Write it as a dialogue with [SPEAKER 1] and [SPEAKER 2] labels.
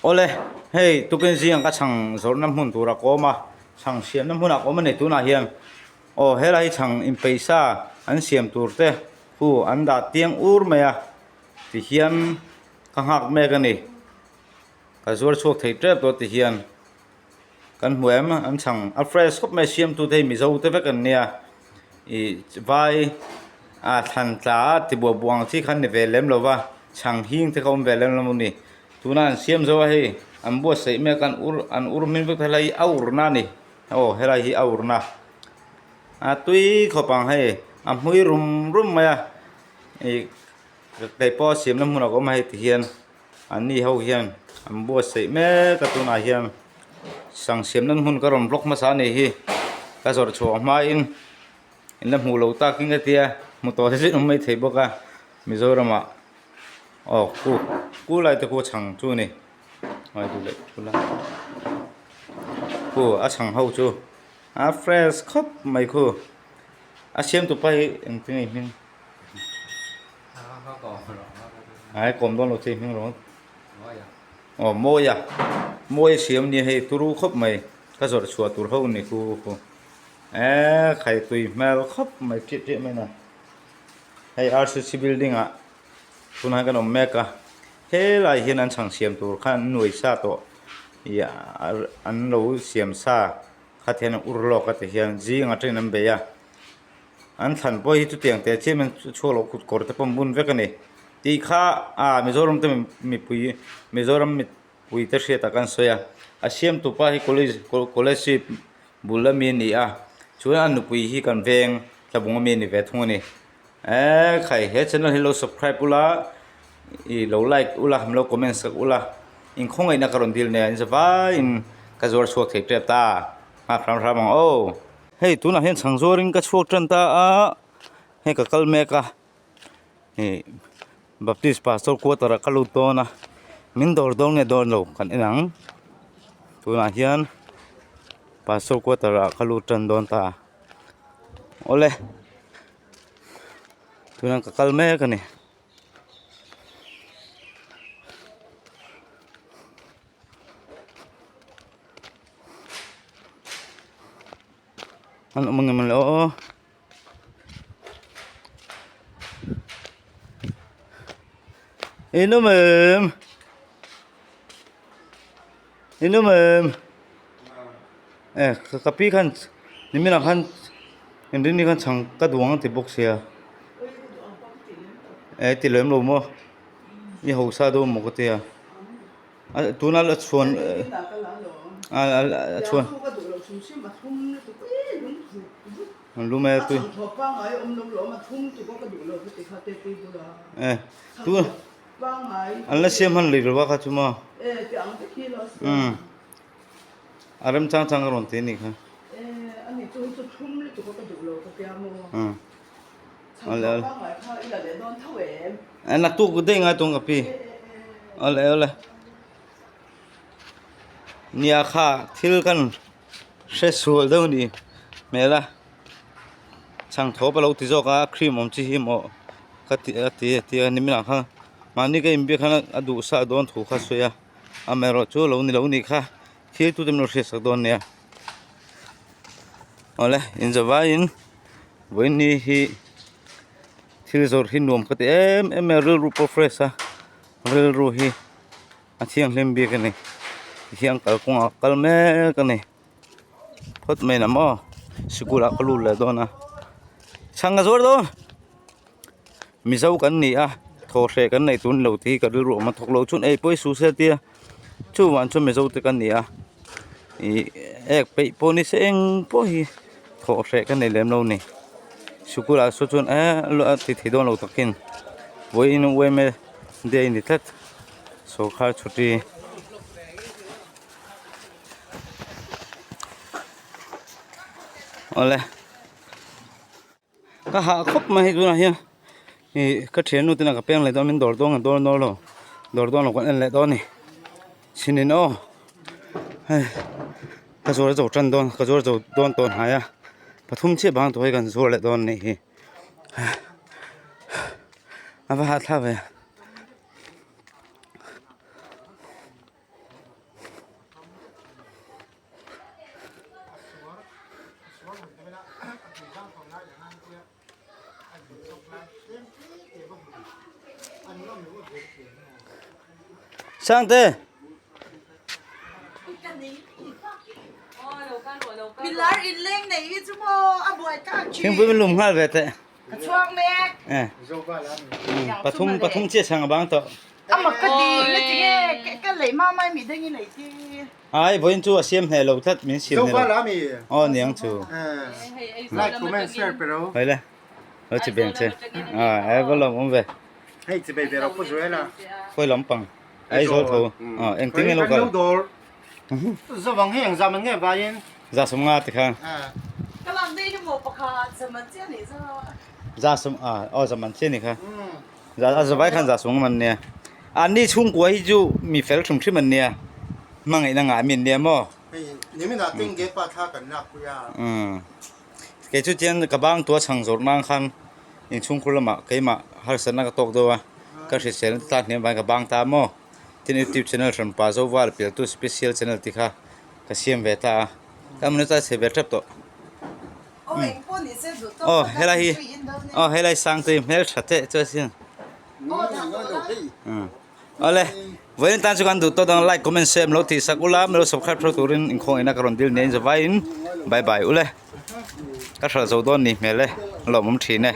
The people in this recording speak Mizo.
[SPEAKER 1] Awle, hei tukin zing ka chhang zawrhna hmun tur a kawm a, chhang siamna hmunah ka awm a ni tunah hian. Aw helai hi chhang inpeih sa an siam tur te khu an dah tiang ur mai a tihian ka nghak mek a ni. Ka zuar chhuak thei tep tawh tihian kan hmu em an chhang a fresh khawp mai a siamtu te hi mizo te vek an nia ih vai ah thlan tla a ti buah buah ang chi kha an ni ve lem lo va chhang hing te kha awm ve lem lo a ni. Tuna an siam zo a hei an buatsaih mek a an ur an ur hmin vek helai hi a urna a ni aw helai hi a urna a tui khawp ang hei a hmui rum rum mai a ih kei pawh a siamna hmunah ka awm a hei ti hian an ni ho hian an buatsaih mek a tunah hian sang siamna hmun ka rawn vlog hmasa a nih hi ka zawrh chhuah hmain in la hmuh loh takin ka tia hmu tawh te chu in awm mai thei bawk a Mizoramah. Aw khu khu lai te khu a chhang chu a ni ngai duh leh khu lai khu a chhang ho chu a fresh khawp mai khu a siam tu pa hi engtin nge i hming ai kawm dawn lo che i hming rawh aw mawi a mawi a siam nia hei turu khawp mai ka zawrh chhuah tur ho a ni khu khu eee khai tui hmel khawp mai chiah chiah mai na hei rcc building ah. Tunah kan awm mek a, helai hian an chhang siam tur khan an nuai sa tawh ih an lo siam sa kha ti hian an ur lawk a ti hian zing atangin an bei a, an thlan pawh hi chutiang teh chiam hian chhuak loh kut kawr te pawh an bun vek a ni tih kha ah Mizoram te mipui Mizoram mipui te hriatah khan sawi a, a siamtu pa hi college college bul ami a ni a chuan a nupui hi kan veng tlabung ami a ni ve thung a ni. Eee khai he channel hi lo subscribe ula ih lo like ula lo comment sak ula inkhawngaihna ka rawn dil nen in zavaiin ka zuar chhuak thei tep ta nghak hram hram ang aw. Hei tunah hian chhang zuarin ka chhuak tan ta a hei ka kal mek a ih baptist pastor quarter ah ka lut dawn a min dawr dawn nge dawn lo kan en ang tunah hian pastor quarter ah ka lut tan dawn ta awle. Tunah ka kal mek a ni. An awm ang em le aw. In awm em? In awm em? Eh ka pi khan nimin ah khan inrin ni khan chhang ka duh ang a ti bawk sia eh ti lem lo maw i hausa dawn maw ka tia a tuna la chhuan a a chhuan an lum e tui eh tu an la siam han lei lo a kha chu maw umm. A rem chang chang a rawn ti a nih kha. Umm awle awle eh naktuk daih ngai tawng ka pi awle awle nia kha thil kan hre sual deuh a ni hmel a chhang thawp a lo ti zawk a cream awm chi hi maw ka ti a ti a tia nimin ah khan mahni ka inbiak khan a duh sa dawn thu kha a sawi a. Amaherawhchu lo ni lo nih kha thil tute min lo hriat sak dawn nia. Awle inzavaiin vawiin hi thil zawrh hi nuam ka ti em em mai a rilru pawh fresh a rilru hi a thianghlim bik a ni tihian kalkawngah a kal mek a ni phawt mai lam aw sikul ah ka lut leh dawn a chhang ka zuar dawn. Mizo kan ni a thaw hreh kan neih tun lo tih hi ka rilru awm a thawk lo chuan ei pawh i suh se tia chuvang chuan mizo te kan ni a ih ek peih pawh ni se eng pawh hi thawh hreh ka nei lem lo a ni sikul ah saw chuan eh a ti thei dawn lo takin vawiin yma day a ni tlat sawrkhar chhuti. Awle. Ka hah khawp mai hei tunah hian ih ka thiannu te ka peng leh dawn min dawr dawn a dawn dawn lo dawr dawn lo kan en leh dawn a ni chhinin aw hei ka zuar zo tan dawn ka zuar zo dawn tawh hnai a pathum chiah bang tawh hi kan zuar leh dawn a nih hi a va hahthlak ve. Sangte.
[SPEAKER 2] Milar in leng nei hi chu maw a buai thlak thin.
[SPEAKER 1] Thingpui min lum nghal ve teh.
[SPEAKER 2] Ka chhuak mek.
[SPEAKER 1] Eh. Pathum pathum chiah chhang a bang tawh.
[SPEAKER 2] A mak ka ti na ti nge ka lei ma mai mi dang i lei ti.
[SPEAKER 1] Ai vawiin chu a siam hneh lo tlat min siam hneh lo. Aw niang chu.
[SPEAKER 3] Like comment share pero.
[SPEAKER 1] Hoi le. Lo chi beng che. Ah ai va lawm awm ve.
[SPEAKER 3] Hei chi bei ve ro pu Joel a.
[SPEAKER 1] Khawi lampang. Aizawl tho. Aw engtin nge lo kal.
[SPEAKER 3] Zawang hi engzam an nge vaiin?
[SPEAKER 1] Za sawmnga ti kha.
[SPEAKER 2] Ka lak dei hi maw pakhat zaman chiah nih zo.
[SPEAKER 1] Za sawm a aw zaman chiah nih kha. Za a zavai khan za sawmnga man nia. A ni chhungkua hi chu mi fel hrim hrim an nia. Hmangaihna ngah mi an nia maw?
[SPEAKER 3] Hei nimin ah tengge pa thla kan lak pui a.
[SPEAKER 1] Umm kei chu chian ka bang tua chhang zawrh nang khan inchhungkhur lamah keimah harsatna ka tawk deuh a ka hrisel tlan hniam vangin ka bang ta maw? Tin youtube channel hran pa Zova leh Pialtu special channel tih kha ka siam ve ta a, ka monetize thei ve tep tawh. Aw helai hi aw helai Sangtei hmel tha teh chu a sin. Awle vawiin tan chu kan duh tawh dang like comment share lo tih sak ula min lo subscribe theuh turin inkhawngina ka rawn dil nen zavaiin bye bye ule ka hralh zo dawn ni hmel e lawmawm thin e.